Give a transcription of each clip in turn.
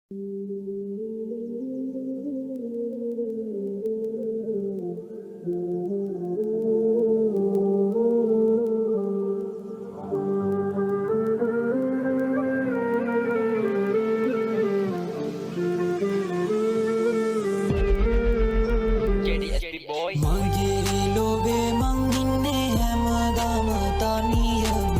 මගේ ලොවේ මං ඉන්නේ හැමදාම තනියම.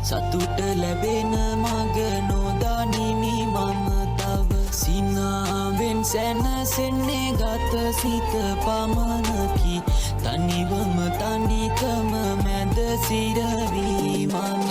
සතුට ලැබෙන මග නොදනිමි මම තව. සිනාවෙන් සැනසෙන්නේ ගත සිත පමණකි. තනිවම තනිකම මැද සිරවී මම.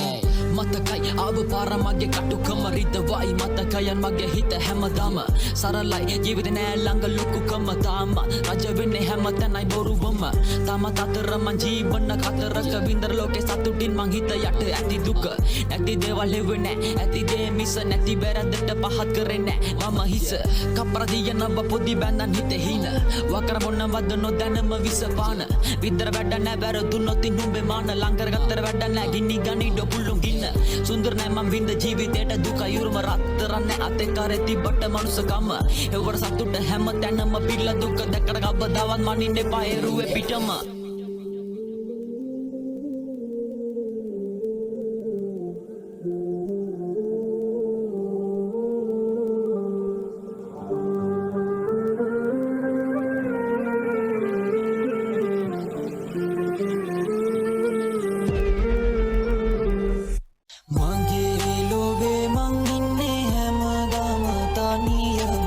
මතකයි ආව පාර මගේ කටුකම රිදවයි. මතකයන් මගේ හිත හැමදාම සරලයි. ජීවිත නෑ ළඟ ලොකුකම. තාම රජ වෙන්නේ හැම තැනයි බොරුවම. තාමත් අතර මං ජීවන කතරක වින්දර ලෝකේ සතුටින් මං හිත යට ඇති දුක. නැති දේවල් හෙව්වේ නෑ, ඇති දේ මිස. නැති වැරද්දට පහත් කරේ නෑ මම හිස. කප්පර දියනව පොඩි බැඳන් හිතේ හීන වකර මොනවද නොදැනම විස පාන. විතර වැඩ නෑ, වැරදුනොත් නුඹේ මාන. ලං කරගත්තට වැඩ නෑ, ගිනි ගනි ඩොපුල්ලුන් ගින්න. සුන්දර නෑ මං වින්ද ජීවිතේට දුක යුරුම. රත්තරන් නෑ අතේ කරේ තිබ්බට මනුස්සකම. හෙව්වට සතුට හැම තැනම පිරලා දුක. දැක්කට කවදාවත් මනින්න එපා එරුවේ පිටම. මගේ ලොවේ මං ඉන්නේ හැමදාම තනියම.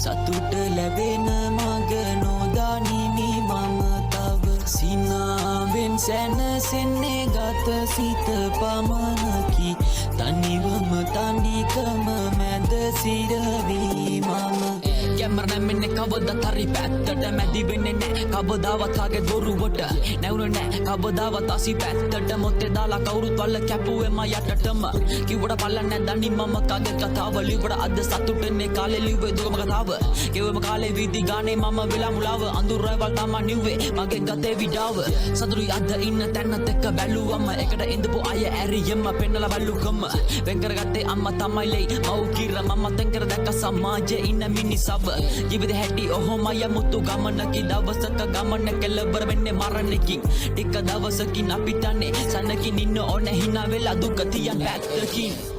සතුට ලැබෙන මග නොදනිමි මම තව. සිනාවෙන් සැනසෙන්නේ ගත සිත පමණකි. තනිවම තනිකම මැද සිරවී මම. කැමර නැමෙන්නේ කවදත් හරි පැත්තට. මැදි වෙන්නේ නෑ කවදාවත් කාගේ බොරුවට. නැවුනේ නෑ කවදාවත් අසි පැත්තට. මොත්තේ දාලා කවුරුත් වල්ල කැපුවෙම යටටම. කිව්වට පල්ල නෑ දනි මම කාගේ කතාව ලිව්වට. අද සතුටනේ කාලේ ලිව්වේ දුකම කතාව. කෙවම කාලේ වීදි ගානේ මම වෙලා මුලාව. අඳුර රැවල් තමා නිව්වේ මගේ ගතේ විඩාව. සතුටුයි අද ඉන්න තැනත් එක්ක බැලුවම. එකට ඉඳපු අය ඇරියෙම පෙන්නලා බැලුකම. වෙන් කරගත්තේ අම්මා තමයි ලෙයි මව් කිර. මම තෙන් කර දැක්ක සමාජයේ ඉන්න මිනිසව. ජීවිතේ හැටි ඔහොමයි මුතු ගමනකි. දවසක ගමන කෙලවර වෙන්නේ මරණකින්. ටික දවසකින් අපි තන්නේ සනකින් ඉන්න ඕන. හිනා වෙලා දුක තියන් පැත්තකින්.